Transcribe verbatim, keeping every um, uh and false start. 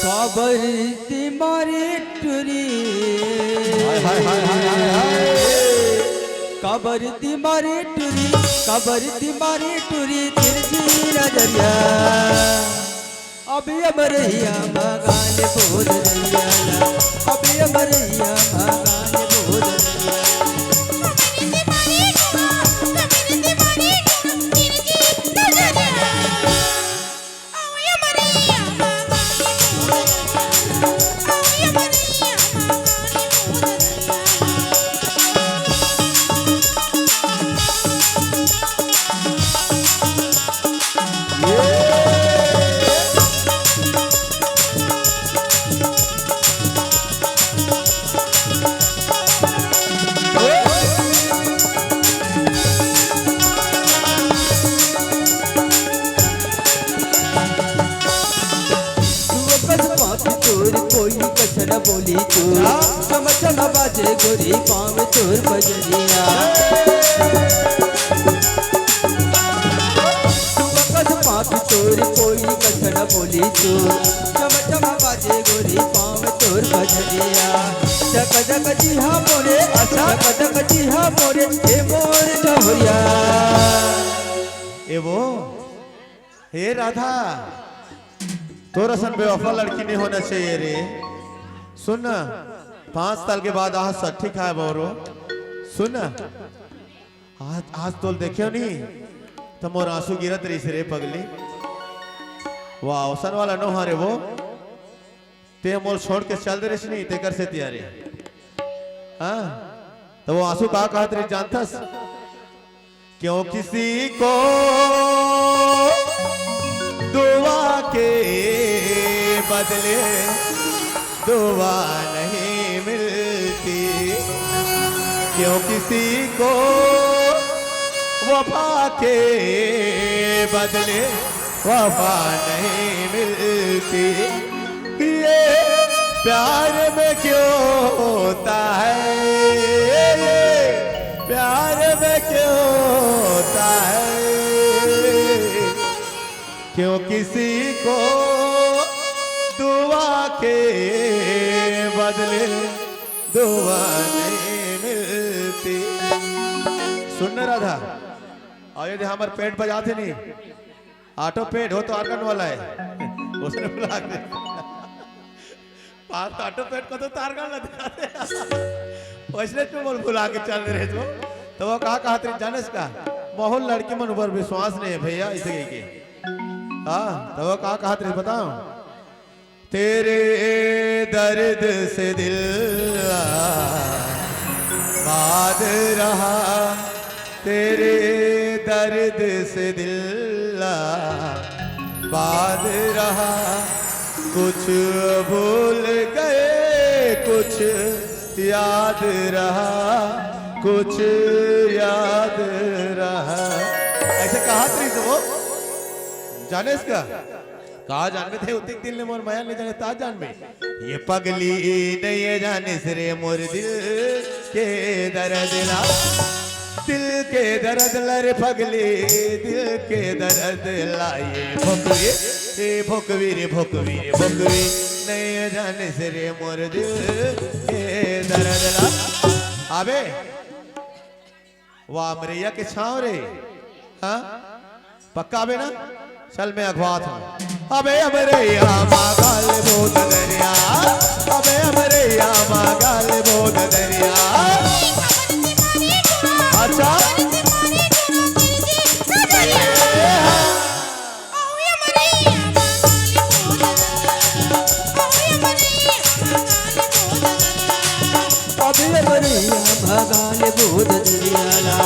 काबर ती मारे टुरी। हाय, हाय, हाय, हाय, हाय, हाय। काबर ती मारे टुरी, काबर ती मारे टुरी, तिरछी नजरिया। अभी अमरैया मगाल बोल रैया, अभी अमरैया मगाल बोल रैया। तू कस पाँच चोर कोई कस न बोली चोर। चम चम बाजे गोरी पाँव तोर बजरिया। तू कस पाँच चोर कोई कस न बोली चोर। चम चम बाजे गोरी पाँव तोर बजरिया। जग जग जी हाँ मोरे, अच्छा। जग जग जी हाँ मोरे, ए मोर जहुरिया। ए वो, हे राधा, तोर असन बेवफा लड़की नहीं होना चाहिए रे। सुन ना, पाँच साल के बाद आज सट्ठी खाए बौरो। सुन ना, आज, आज तोल देखे नहीं, तो मोर आंसू गिरत रहिस रे पगली। वाह, अवसन वाला नो हरे वो। ते मोल छोड़ के चल दे रहिस नहीं, तेकर से तियारे। हाँ, तो वो आंसू का कहत रहिस जानथस? क्यों किसी को दुआ के बदले दुआ नहीं मिलती, क्यों किसी को वफा के बदले वफा नहीं मिलती। ये प्यार में क्यों होता है, ये प्यार में क्यों होता है, क्यों किसी को दुआ के बदले दुआ नहीं मिलती। सुन ना राधा, अउ ये दे हमर पेट बजाथे नहीं, ऑटो पेट हो तो organ वाला है, उसने बुला के पास ऑटो पेट को तो तार गान लगा दे। वैसने तो बोल बुला के चल रहे तो, तो वो का कहत रहिस जानेस का? बहुत लड़की मन ऊपर विश्वास नहीं है भैया, इसे कह के। हाँ, तो वो का कहत रहिस बताओ? तेरे दर्द से दिल आबाद रहा, तेरे दर्द से दिल आबाद रहा, कुछ भूल गए, कुछ याद रहा, कुछ याद रहा। ऐसे कहत रहिस वो, जानेस का? का जानबे ते, उतिक दिन ले मोर मया नहीं जाने ता जानबे। ये पगली नहीं है जाने से रे मोर दिल के दर्द ला, दिल के दर्द ला रे पगली, दिल के दर्द ला। ये भोकवी, ए भोकवी रे भोकवी रे भोकवी, नहीं है जाने से रे मोर दिल के दर्द ला। अबे वाह, अमरैया के छांव रे। हाँ? पक्का बे ना? चल, मैं अगवात हूँ। अबे अमरैया मागाल बोध दरिया, अबे अमरैया मागाल बोध दरिया। अच्छा? अभी अमरैया भगाल बोध दरियाला।